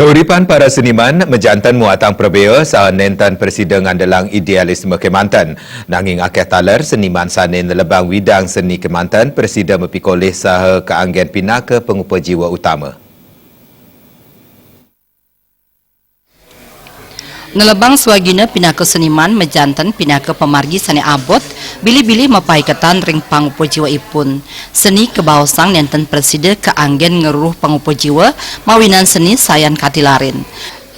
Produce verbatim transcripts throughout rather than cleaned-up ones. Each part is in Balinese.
Kauripan para seniman majanten muatang prabea saha nenten prasida ngandelang idealisme kemanten. Nanging akeh taler seniman sane nelebang widang seni kemanten prasida mapikolih saha kaanggen pinaka pangupa jiwa utama. Nelebang swagina pinaka seniman majanten pinaka pamargi sane abot, bilih-bilih mapaiketan ring pangupa jiwa ipun. Seni kabaosang nenten prasida kaanggen ngruruh pangupa jiwa mawinan seni sayan katilarin.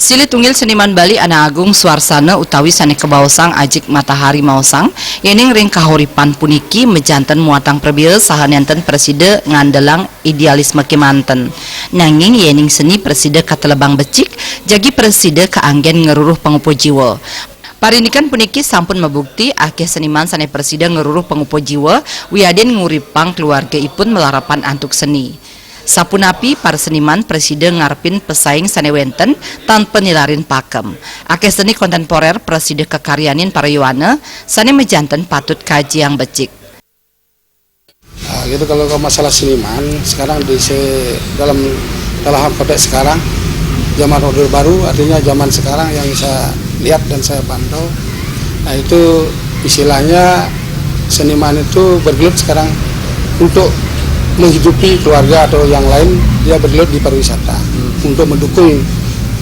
Silih tunggil seniman Bali Ana Agung Suarsana utawi sane kabaosang Ajik Matahari maosang, yening ring kahuripan puniki majanten muatang prabea saha nenten prasida ngandelang idealisme kemanten. Nanging yening seni prasida katelebang becik, jagi prasida kaanggen ngruruh pangupa jiwa. Parindikan puniki sampun mabukti akeh seniman sane prasida ngruruh pangupa jiwa wiadin nguripang keluarga ipun malarapan antuk seni. Sapunapi para seniman prasida ngarepin pesaing sane wenten tanpa nilarin pakem. Akeh seni kontemporer prasida kakaryanin para yowana sane majanten patut kajiang becik. Nah, gitu kalau ke masalah seniman sekarang di se- dalam dalam konteks sekarang zaman order baru, artinya zaman sekarang yang saya lihat dan saya pantau, nah itu istilahnya seniman itu bergelut sekarang untuk menghidupi keluarga atau yang lain, dia bergelut di pariwisata untuk mendukung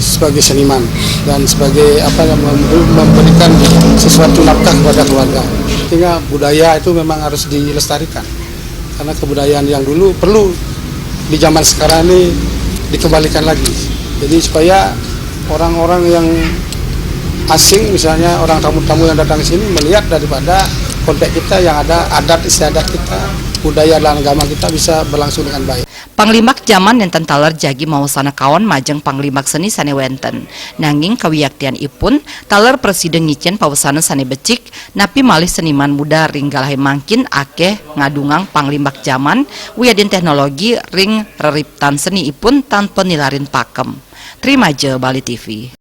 sebagai seniman dan sebagai apa yang mem- memberikan sesuatu nafkah kepada keluarga, sehingga budaya itu memang harus dilestarikan karena kebudayaan yang dulu perlu di zaman sekarang ini dikembalikan lagi, jadi supaya orang-orang yang asing, misalnya orang tamu-tamu yang datang ke sini melihat daripada konteks kita yang ada, adat istiadat kita, budaya dan agama kita bisa berlangsung dengan baik. Panglimbak jaman nenten taler jagi maosang kaon majeng panglimbak seni sane wenten. Nanging kawiaktian ipun taler prasida ngicen pawesana sane becik, napi malih seniman muda ring galahe mangkin akeh ngadungang panglimbak jaman wiadin teknologi ring reriptan seni ipun tanpa nilarin pakem. Trimaja Bali T V.